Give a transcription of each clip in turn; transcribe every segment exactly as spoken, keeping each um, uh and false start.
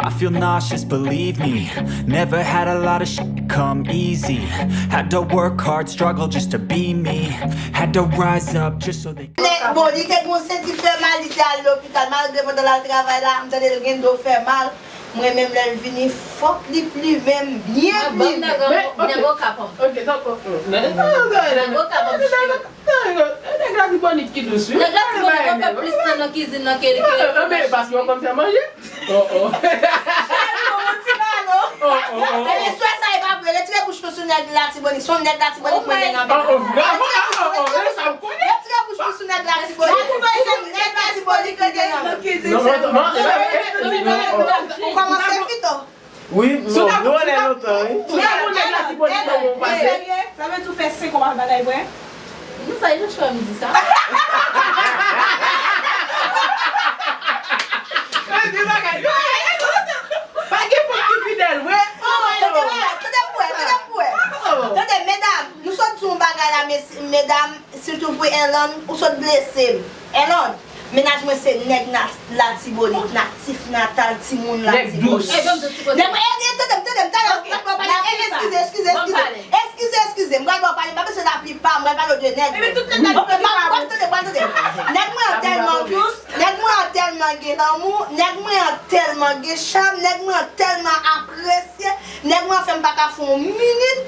I feel nauseous, believe me. Never had a lot of shit come easy. Had to work hard, struggle just to be me. Had to rise up just so they Nèg, bon, li te gen yon senti fè mal, li te al lopital. Malgre pandan l al travay la, m tande l gen do fè mal. Mwen menm, lè l vini, fòk li plimen m, byen plimen. Nèg oka pa m. Ok, tankou. Nèg oka pa m. Nèg Latibonit ki dous, wi. Nèg Latibonit yo fè plis tan nan kizin nan ke, ke... Men paske yo konn fè manje. Oh, oh. Oh, oh, oh. Ebyen, swè sa e pa vre. Retire bouch nou sou nèg Latibonit. Se yon nèg Latibonit mwen gen nan men. Oh, oh, bravo. Ah, oh, oh, e sa m konnen. Retire bouch nou sou nèg Latibonit. Se nèg Latibonit mwen gen nan men. Non, non, non, non, non, non. Ou kòmanse fito. Wi, non, nou anlè lontan, wi. Ou ta konn nèg Latibonit nan men w pase. Serye? Sa vle di ou fè senk an w ap batay vre? Non, sa e lòt chwa m di sa. Mwen di bagay. Pa gen fanm ki fidèl vre. Oh, tande, tande pou wè, tande pou wè. Tande, medam, nou sot di yon bagay la, mes-, medam, sitou pou Erlande, ou sot blese m. Erlande, mennaj mwen se nèg na-, Latibonit, natif natal, timoun Latibonit. Nèg dous. Nèg mwen, e, e, tande m, tande m, talè, m pral ba w pale. E, eskize, eskize, eskize. Eskize, eskize, m pral ba w pale, m pa bezwen lapli pa, m pral pale w de nèg mwen. Ebyen, tout nèg Latibonit pa bon. Tande, tande. Nèg mwen an tèlman dous, nèg mwen an tèlman gen lanmou, nèg mwen an tèlman gen cham, nèg mwen an tèlman apresye, nèg mwen an fè m pa ka fè yon minit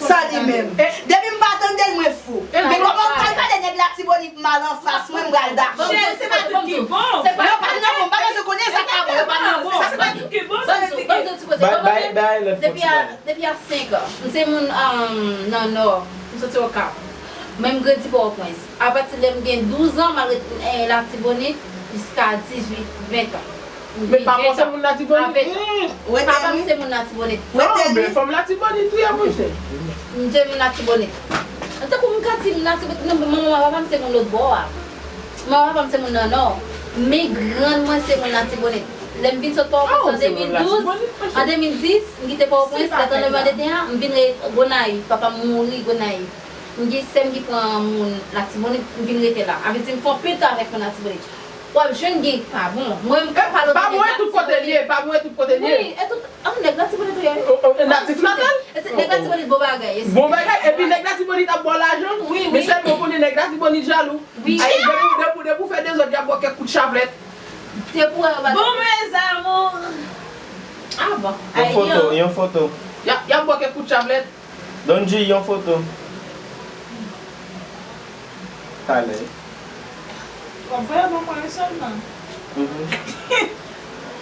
san li menm. Depi m pa tande l, mwen fou. Men kòman w pral pale nèg Latibonit mal anfas mwen, m pral dache. Cheri, se pa tout ki bon. Yo pa nan bon, m pa bezwen konnen sa k pa bon, yo pa nan bon. Se pa tout ki bon, sa vle di ke... Bay, bay, bay, lòt fò ti bagay. Depi a senk an, m se moun, um, nan Nò, m soti Okap. Men m grandi Pòtoprens. Apati lè m gen douz an, m al ret, eh, Latibonit jiska dizuit, ven an. Men papa w se moun Latibonit? Papa m se moun Latibonit. Non, men fanm Latibonit tou ye, monchè. M se moun Latibonit. Tankou m ka di m Latibonit, non, manman papa m se moun lòt bò a. Manman papa m se moun nan Nò. Men grann mwen se moun Latibonit. Lè m vin sot Pòtoprens an de mil douz, an de mil dis, m kite Pòtoprens, lè tan lè m an de te an, m vin ret Gonayiv, papa m mouri Gonayiv. M gen sè m ki pran moun Latibonit, m vin rete la. A vle di m fè anpil tan avèk moun Latibonit. W ap jwenn gen pa bon. Mwen, m ka pale w de nèg Latibonit. Pa bon e tout kote l ye, pa bon e tout kote l ye. Wi, e tout, an, nèg Latibonit ou ye? Natif natal. E se nèg Latibonit bon bagay. Bon bagay, epi nèg Latibonit ap ba w lajan. Wi, wi. Men sèlman w konnen nèg Latibonit jalou. Wi. Ay, depi, depi, depi w fè dezòd, y ap ba w kèk kout chaplèt. Te pou wè yo bat. Bon, mes amours. Ah bon. Yon foto, yon foto. Y ap, y ap ba w kèk kout chaplèt. Don G, yon foto. Talè. W ap voye ban mwen sèlman. Mhm.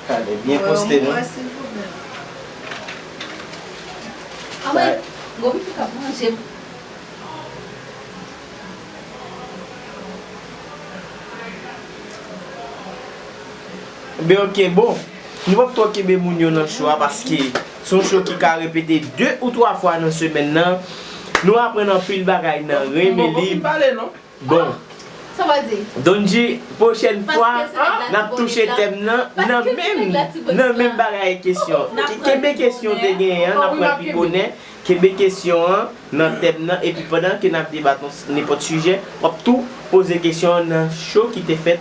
Talè, byen poste non. Silvouplè. Ah wi, Gomi ki t ap manje m. Ben, ok, bon. Nou p ap twò kenbe moun yo nan cho a paske se yon cho ki ka repete de ou twa fwa nan semèn nan. Nou aprann anpil bagay nan renmen lib. Bon. Sa w di? Don G, pwochèn fwa, n ap touche tèm nan, nan menm, nan menm bagay kesyon. Ke-, kenbe kesyon w te genyen an, n ap pran pi bonè. Kenbe kesyon an nan tèm nan, epi pandan ke n ap debat yon s-, nenpòt sijè, w ap tou poze kesyon an nan cho ki te fèt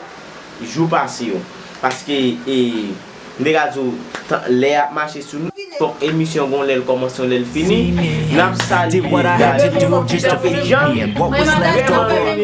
jou pase yo. Paske, e, m te ka di w, tan, lè a ap mache sou nou. Fòk emisyon gon lè l kòmanse, yon lè l fini. N ap salye Dayou, Dayou Jan. Vrèman renmen